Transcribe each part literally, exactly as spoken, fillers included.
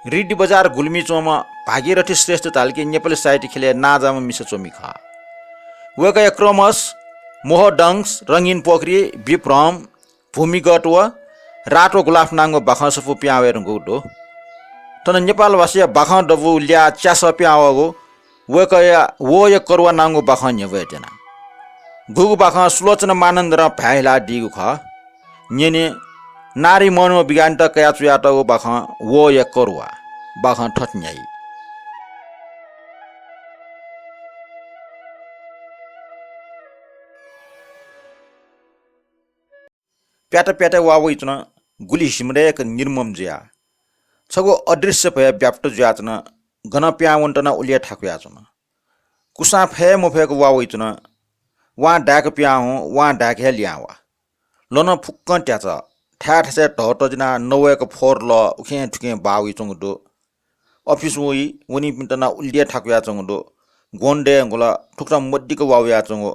रिडी बजार गुल्मी च्वंम्ह भागीरथी श्रेष्ठ धाल कि नेपाली साहित्य ख्यलय् नांजाःम्ह मिसा च्वमि खः। वय्कःया क्रमश, मोहडंस, रंगीन पोखरी, विभ्रम, भूमिगत व रातो गुलाफ नांगु बाखं सफू पिहां वये धुंकूगु दु। थन नेपाल भाषाया बाखं दबू ल्याः च्यासः पिहां वःगु वय्कःया वःया करुवा नांगु बाखं न्ह्यब्वये त्यना। गुगु बाखं सुलोचना मानन्धरं भाय् हिलादीगु खः। न्यने, नारी मनोविज्ञानत कयाच्वयातःगु बाखं वःया करुवा। बाखं थथे न्ह्याइ। प्यात प्यात वा वइच्वन, गुलि हिमदय्क निर्मम जुयाः। छगू अदृश्य भय व्याप्त जुयाच्वन, गनं पिहां वनेत नं उलि हे थाकुयाच्वन। कुसां फये मफय्क वा वइच्वन, वां दाय्क पिहां हुँ, वां दाय्क हे लिहां वा। लं फुक्कं त्याच, थाय् थासय् धःतजिनाः नवय्क फोहोर लः उखें थुखें बाः वइच्वंगु दु। अफिस वइ वनीपिन्त नं उलि हे थाकुयाच्वंगु दु। ग्वन्हय् यंगु ला थुकथं मदिक्क वा वयाच्वंगु।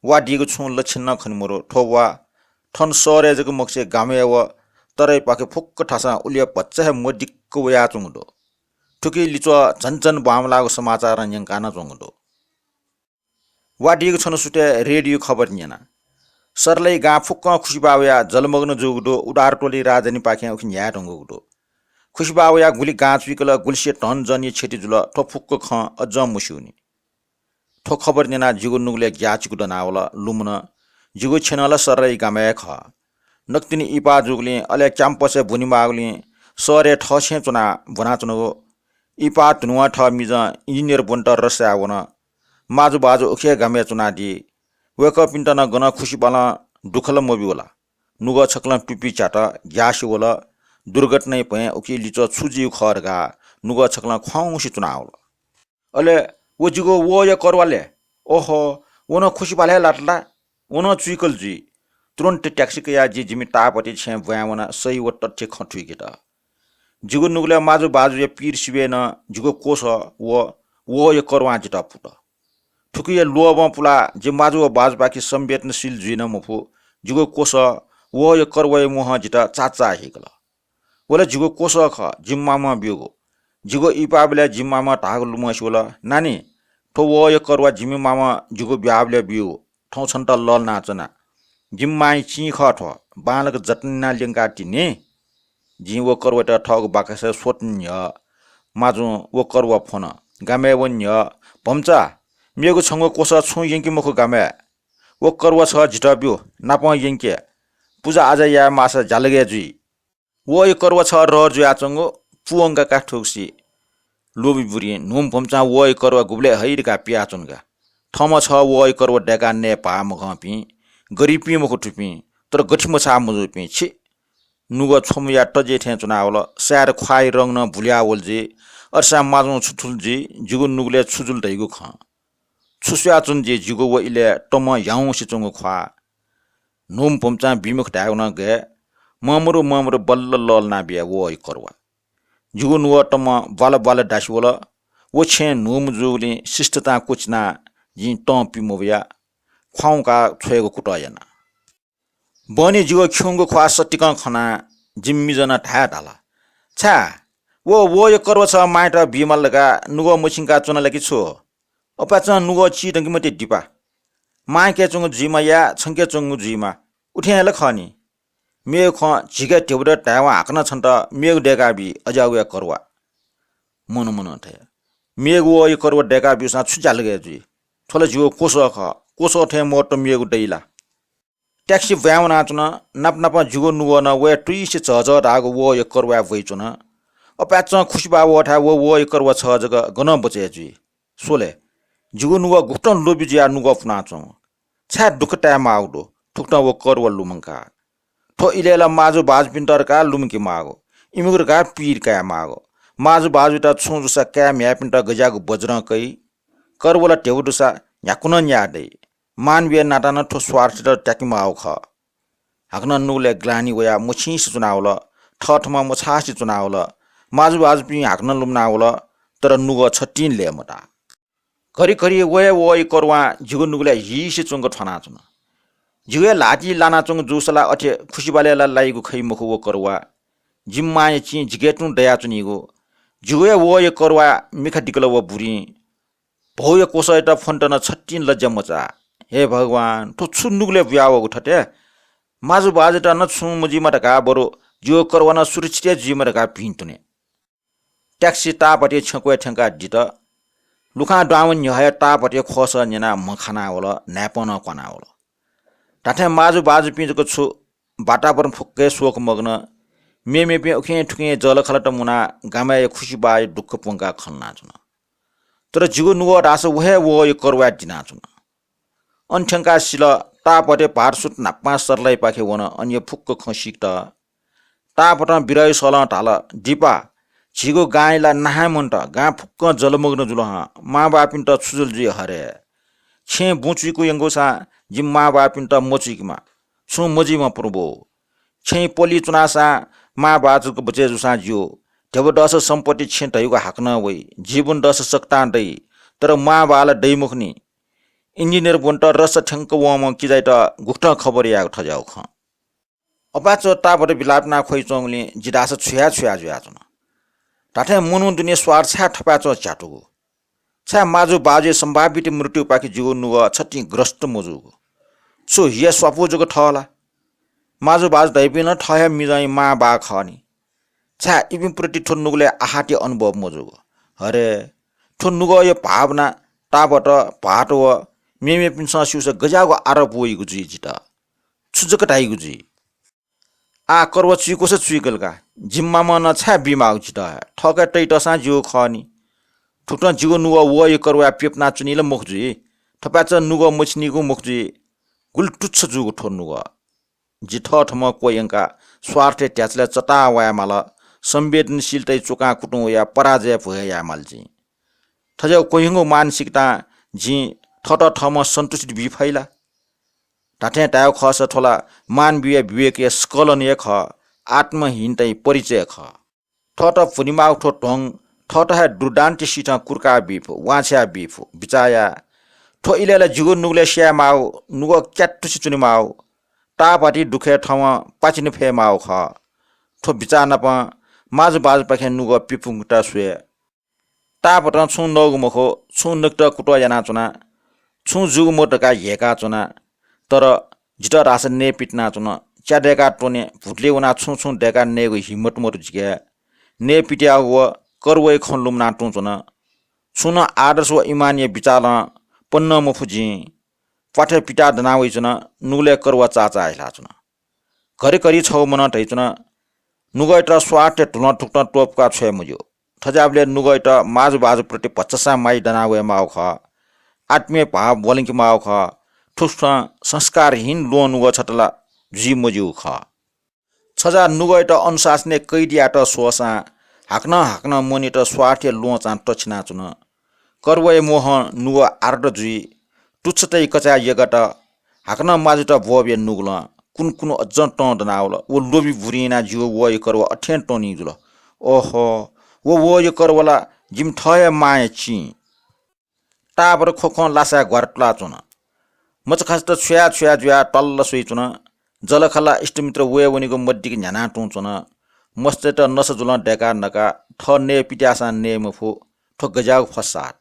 वा दीगु छुं लक्षण नं खने मदु। थ्व वा थन शहरय् जक मखुसे गामय् व तराईपाखे फुक्क थासं उलि हे भचा हे मदिक्क वयाच्वंगु दु। थुकी लिच्वः झन झन बांमलाःगु समाचारं न्यंका नं च्वंगु दु। वा दीगु छन्हु सुथय् रेडियो खबर न्यना। सरलाइ गां फुक्कं खुसिबाः वयाः जलमग्न जूगु दु। उधारतोली राजधानीपाखें उखे न्ह्याये धुंकूगु दु। खुसिबाः वयाः गुलि गां चुइकल, गुलिसे धन जनया क्षति जुल, थ्व फुक्क खँ अज्जं मस्यूनि। थ्व खबर न्यनाः जिगु नुगलय् ग्याःचिकु दनावल। लुमन, जिगु छेँ नं ला सरलाइ गामय् हे खः। नकतिनि इपाः जूगुलिं, अले क्याम्पसय् ब्वनेमाःगुलिं शहरय् थःछेँ च्वनाः ब्वनाच्वनागु। इपाः धुनुवां थः मिजं इन्जिनियर ब्वनेत रसियाय् वन। माजुबाजु उखे हे गामय् च्वनादी। वय्कःपिन्त नं गनं खुसिबालं दुःख ला मब्यूगु ला। नुगः छकलं टुपी च्यात, ग्यासे वल। दुर्घटनाया भयं उकी लिच्वः छु जुइगु खः धकाः नुगः छकलं ख्वाउँसे च्वनावल। अले व जिगु वःया करुवा ले? ओहो, व नं खुसिबालय् लात ला? व नं चुइकल जुइ। तुरुन्त ट्याक्सी कयाः जि जिमि ताःपाति छेँय् ब्वाँय् वनाः सही व तथ्य खँ थुइकेत। जिगु नुगलय् माजुबाजुया पीर सिबय् नं जिगु क्वसः व वःया करुवां जितः पुत। थुकिया लोभं पुलाः जि माजु व बाजुपाखे संवेदनशील जुइ नं मफु। जिगु क्वसः वःया करुवाया म्वहं जितः चाचाः हीकल। व ला जिगु क्वसः खः, जिमि मामं ब्यूगु। जिगु इपाःबलय् जिमि मामं धाःगु लुमंसे वल, नानी, थ्व वःया करुवा जिमि मामं जिगु ब्याहाबलय् ब्यूगु, थौं छन्त लःल्हानाच्वना। जिमि मांया चिं खः थ्व, बांलाक जतन यानाः ल्यंकातिनि। जिं व करुवायात थःगु बाकसय् स्वतुं न्ह्यः माजुं व करुवा फ्वन। गामय् वने न्ह्यः, भम्चा, मेगु छंगु क्वसः छुं यंके मखु गामय्। व करुवा छगः जितः ब्यु, नापं यंके। पुजा आजा याये माःसा ज्यालगय् जुइ। वःया करुवा छगः रहर जुयाच्वंगु, पूवंका का थुगुसी। लोभी बुरिं न्हूम्ह भम्चां वःया करुवा गुबलय् हइ धकाः पियाच्वन का। थःम्हं छगः वःया करुवा दय्काः नये भाः मखंपिं, गरिबपिं मखु थुपिं, तर गथि मछाः मजूपिं, छि। नुगः छ्वमुया तजे थें च्वनावल, सायद ख्वाःया रंग नं बुलिया वल जुइ। अथेसां माजुं छु थुल जुइ, जिगु नुगलय् छु जुल धइगु खँ। छु स्वयाच्वन जि जिगु व इलय् तमं ह्याउँसे च्वंगु ख्वाः। न्हूम्ह भम्चां बी मखु धायेगु नं गय्, मंमरु मंमरु बल्ल लःल्हाना बिया वःया करुवा। जिगु नुगः तमं ब्वाल ब्वाल दासि वल। व छेँय् न्हूम्ह जूगुलिं शिष्टतां क्वचिनाः जिं तं पि मबया, ख्वाउँकाः छ्वयेगु कुतः याना। बहनी जिगु खिउँगु ख्वाः सतिकं खनाः जिमि मिजं नं धाये धाल, छाय्, व वःया करुवा छगः मांयात बीमाल धकाः नुगः मछिंका च्वना ला कि छु? अपाय्चं नुगः चिधंके मते दिपा। मांयाके च्वंगु जुइमा या, छंके च्वंगु जुइमा, उथें हे ला खः नि। मेगु खँ झीके ध्यबा दु धायेवं हाकनं छन्त मेगु दय्काबी, अज्याःगुया करुवा। मन मनं थें मेगु वःया करुवा दय्काब्यूसां छु ज्यालगय् जुइ? थ्व ला जिगु क्वसः खः, क्वसः थें महत्त्व मेगु दइ ला? ट्याक्सी ब्वाँय् वनाच्वन। नाप नापं जिगु नुगः नं वये तुइसे झःझः धाःगु वःया करुवाय् ब्वइच्वन। अपाय्चं खुसिबाः वःथाय् व वःया करुवा छगः जक गनं बचय् जुइ? स्वले, जिगु नुगः गुकथं लोभी जुयाः नुगः पुनाच्वंगु। छाय् दुःख तायेमाःगु दु, थुकथं व करुवा लुमंकाः। थ्व इलय् ला माजु बाजुपिन्त धकाः लुमंकेमाःगु, इमिगु धकाः पीर कायेमाःगु। माजु बाजुयात छुं जूसा काय् म्ह्याय्‌पिन्त गज्याःगु बज्रं कइ। करुवा ला ध्यबा दुसा न्ह्याक्व नं न्याः दइ। मानवीय नातां नं थ्व स्वार्थयात त्याकेमाःगु खः। हाकनं नुगलय् ग्लानि वयाः मछिंसे च्वनावल, थःथम्हं मछासे च्वनावल। माजु बाजुपिं हाकनं लुमनावल, तर नुगः छतिं लय् मताः। घरि घरि व हे वःया करुवां जिगु नुगलय् हीसे च्वंक थ्वानाच्वन। जिगु हे ल्हातिइ लानाच्वंगु जूसा ला अथे खुसिबालय् ला लाइगु खइ मखु व करुवा। जिमि मांया चिं जिके तुं दयाच्वनीगु। जिगु हे वःया करुवा मिखा दिकल व बुरिं भौया कोसःयात फ्वनेत नं छतिं लज्या मचाः। हे भगवान, थ्व छु नुगलय् बुयावःगु थथे? माजु बाजुयात नं छुं मजुइमा धकाः बरु जिगु करुवा नं सुरक्षित हे जुइमा धकाः भिंतुने। ट्याक्सी ताःपतिया छेँकुय् थ्यंकादित। लुखां दुहां वने न्ह्यः हे ताःपतिया ख्वःसः न्यनाः म्ह खानावल, न्हाय्पं नं क्वानावल। धात्थें माजु बाजुपिं जक छु, वातावरण फुक्क हे शोकमग्न। मेमेपिं उखें थुखें जःलाखःलात मुनाः गामय्‌या खुसिबाःया दुःख प्वंकाः खँ ल्हानाच्वन। तर जिगु नुगः धाःसा व हे वःया करुवाय् दिनाच्वन। अन थ्यंकाः सिल, ताःपतिया भाःत सुथ न्हापां सरलाइपाखे वन, अन हे फुक्क खँ सीकेत। ताःपतं बिरही सलं धाल, दिपा, झीगु गांया ला नां हे मन्त, गां फुक्कं जलमग्न जुल हं, मांबौपिन्त छु जुल जुइ हरे। छेँय् बुँ चुइकू यंकूसां जिमि मांबौपिन्त मचुइकेमा, छुं मजुइमा प्रभु। छेँय् पलि च्वनासां मांबौ जक बचय् जूसां ज्यू। ध्यबा दःसा सम्पत्ति छेँ धइगु हाकनं वइ, जीवन दःसा सकतां दइ, तर मांबौ ला दइ मखुनि। इन्जिनियर वनेत रस्ता थ्यंक वंम्ह किजायात गुकथं खबर यायेगु थज्याःगु खँ? अपाय्‌चं ताःपतं बिलाप यानाः ख्वइच्वंगुलिं जि धाःसा छुया छुया जुयाच्वन। धात्थें मनू दुने स्वार्थ छाय् थपाय्‌चं झ्यातुगु? छाय् माजु बाजुया सम्भावित मृत्युपाखे जिगु नुगः छतिं ग्रस्त मजूगु? छु हिया स्वापू जक थः ला? माजु बाजु धइपिं नं थः हे मिजंया मांबौ खः नि। छाय् इपिं प्रति थ्व नुगलय् आहातया अनुभव मजूगु? हरे, थ्व नुगःया भावना ताःपतं, भाःत व मेमेपिन्सं स्यूसा गज्याःगु आरोप वइगु जुइ जितः? छु जक धाइगु जुइ? आः करुवा चुइकूसा चुइकल का, जिमि मामं नं छाय् बीमाःगु जितः हे? थःके तइतःसां ज्यू खः नि। थुकथं जिगु नुगः वःया करुवाय् प्यपुनाच्वनी ला मखु जुइ? थपाय्‌चं नुगः मछिनीगु मखु जुइ? गुलि तुच्छ जूगु थ्व नुगः। जि थःथम्हं क्वयंकाः स्वार्थया ध्याचलय् चताः वयेमाल, संवेदनशीलताया च्वकां कुतुं वयाः पराजय भ्वय् यायेमाल जिं। थज्याःगु क्वह्यंगु मानसिकतां जिं थःत थःम्हं सन्तुष्टि बी फइ ला? धात्थें धायेगु खःसा थ्व ला मानवीय विवेकया स्खलन हे खः, आत्महीनताया परिचय खः। थःत भुनेमाःगु थ्व ध्वं थःत हे दुर्दान्त सिथं कुर्का बी फु, वांछ्वया बी फु। बिचाः या, थ्व इलय् ला जिगु नुगलय् स्यायेमाःगु, नुगः क्यातुसे च्वनेमाःगु, ताःपातिया दुःखय् थवं पाचिने फयेमाःगु खः। थ्व बिचाः नापं माजु बाजुपाखें नुगः प्यपुंकेत स्वये। ताःपातं छुं नःगु मखु, छुं नकेत कुतः यानाच्वना, छुं जूगु मदु धकाः ह्यय्काच्वना। तर जितः धाःसा नये पितिनाच्वन। च्या दय्काः त्वने, भुतुलय् वनाः छुं छुं दय्काः नयेगु हिम्मत मदु जिके। नये पितियागु व करुवाया खँ लुमना तुं च्वन। छुं नं आदर्श व इमानया बिचालं पन्नं मफु जिं। प्वाथय् पिताः दना वइच्वन, नुगलय् करुवा चाःचाः हिलाच्वन। घरिघरि छगू मनं धइच्वन, नुगःयात स्वार्थया धुलं थुकथं त्वपुकाः छ्वये मज्यू। थज्याःबलय् नुगःयात माजु बाजुप्रति भचा माया दना वयेमाःगु खः। आत्मीय भाव ब्वलंकेमाःगु खः। थुकथं संस्कारहीन ल्वहं नुगः छता ला जुइ मज्यूगु खः। छज्या नुगःयात अनुशासनय् कैद यायेत स्वःसां हाकनं हाकनं मनयात स्वार्थया ल्वहंचां तछिनाच्वन। करुवाया मोहं नुगः आरत जुइ। तुच्छताया कचाय् यगात हाकनं माजुत ब्वःबिया नुगलं कुन्हु कुन्हु अज्जं तं दनावल। व लोभी बुरिं यानाः जिगु वःया करुवा अथें तंनिगु जुल। ओहो, व वःया करुवा ला जिमि थः हे मांया चिं। ताःपातं ख्वख्वं लासाय् ग्वारा तुलाच्वन। मचाखाचात छुया छुया जुयाः तल्ल स्वइच्वन। जःलाखःला इष्टमित्र वये वनेगु मदिक्क न्ह्यानाः तुं च्वन। मस्तय्त नसा जुलं दय्काः नका, थः नये पित्याःसां नये मफु। थ्व गज्याःगु फसाद।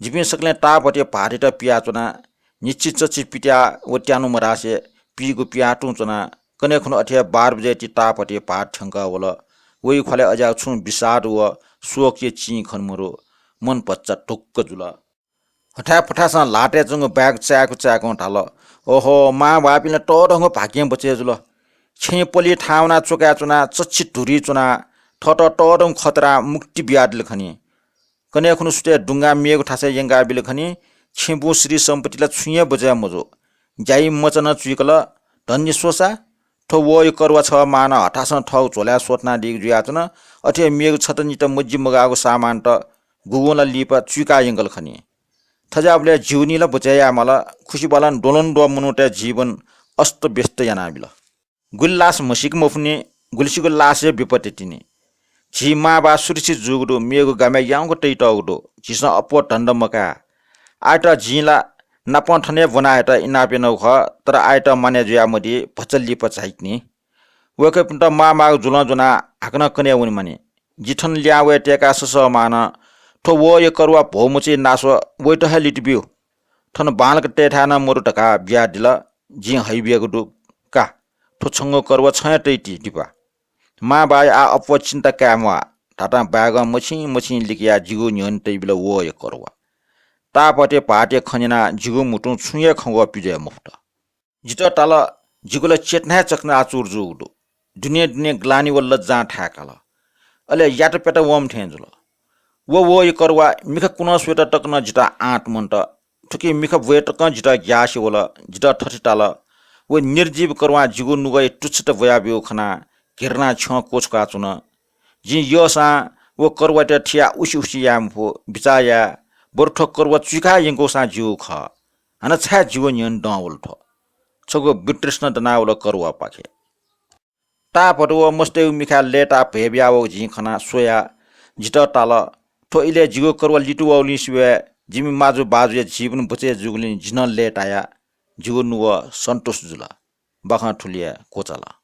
जिपिं सकलें ताःपातिया भाःतयात पियाच्वना। न्हिच्छि चच्छि पित्याः व त्यानु मधासे पीगु पियाः तुं च्वना। कन्हय् खुन्हु अथे हे बाह्र बजे ति ताःपातिया भाःत थ्यंकः वल। वइ ख्वालय् अज्याःगु छुं विषाद व शोकया चिं खने मरु। मन भचा ढुक्क जुल। हथाय् फथासं ल्हातय् च्वंगु बाय्क चाय्कू चाय्कूं धाल, ओहो, मांबौपिं ला तःधंगु भाग्यं बचय् जुल। छेँय् पलि थाहां वनाः च्वकाय् च्वनाः चच्छि धुरी च्वनाः थःत तःधंगु खतरां मुक्ति बियादिल खनी। कन्हय् खुन्हु सुथय् दुंगाः मेगु थासय् यंकाबिल खनी। छेँ बुँ श्री सम्पत्ति ला छुं हे बचय् मजू। ज्याइ मचा नं चुइकल। धन्य स्वसा, थ्व वःया करुवा छगः मांनं हथासं थःगु झोलाय् स्वथनादीगु जुयाच्वन। अथे हे मेगु छता निता मजि मगाःगु सामानत गुगुं ला लिपा चुइका यंकल खनी। थज्याःबलय् जीवनी ला बचय् यायेमाल। खुसिबालं द्वलंद्वः मनूतय् जीवन अस्तव्यस्त यानाबिल। गुलि लास म्हसीक मफुनि, गुलिसिगु लास हे विपत्ति तिनि। झी मांबौ सुरक्षित जूगु दु, मेगु गामय् याउँक तइतःगु दु। झीसं अप्वः धन्दा मकाये। आःयात जिं ला नापं थन हे ब्वना हयेत इनाप यानागु खः, तर आःयात मानय् जुयामदी, भचा लिपा झाइतिनि। वय्कःपिन्त माःमाःगु जुलं ज्वनाः हाकनं कन्हय् वनेमानि। जि थन ल्याहां वये तय्‌का ससः मां नं थ्व वःया करुवा भ्वःमछिइ नास्वः वइत हे लित ब्यु। थन बांलाक तयेथाय् नं मदु धकाः बियादिल। जिं हइबियागु दु का। थ्व छंगु करुवा छं हे तइति दिपा। मां बाया आः अप्वः चिन्ता काये म्वाः धातां बाय्‌गं मछिं मछिं लिकयाः जिगु न्ह्यःने तइबिल वःया करुवा। ताःपत्या भाःतया खँ न्यनाः जिगु म्हुतुं छुं हे खँग्वः पिज्वये मफुत। जितः ताल, जिगु ला चेतना हे चकनाचुर जूगु दु। दुने दुने ग्लानि व लज्जां थाय्‌काल। अले यात प्यात वंम्ह थें जुल। व वःया करुवा मिखा कुनं स्वयेत तक नं जितः आँट मन्त। थुकी मिखा ब्वये तकं जितः ग्यासे वल। जितः थथे ताल, व निर्जीव करुवां जिगु नुगःया तुच्छता ब्वयाब्यूगु खनाः घृणां छ्यं क्वछुकाच्वन। जिं यःसां व करुवायात थियाः उसि उसि याये मफु, बिचाः याये, बरु थ्व करुवा चुइकाः यंकूसां ज्यूगु खः। हानं छाय् जिगु न्ह्यःने दं वल थ्व? छगू वितृष्णा दनावल करुवापाखे। ताःपत्या व मस्तय्‌गु मिखाय् लय्‌ताः भ्वय् बियावःगु जिं खनाः स्वयाः जितः ताल। थ्व इलय् जिगु करुवा लित वःगुलिं सिबय् जिमि माजु बाजुया जीवन बचय् जूगुलिं जि नं लय्‌ताया। जिगु नुगः सन्तुष्ट जुल। बाखं थुलि हे क्वचाल।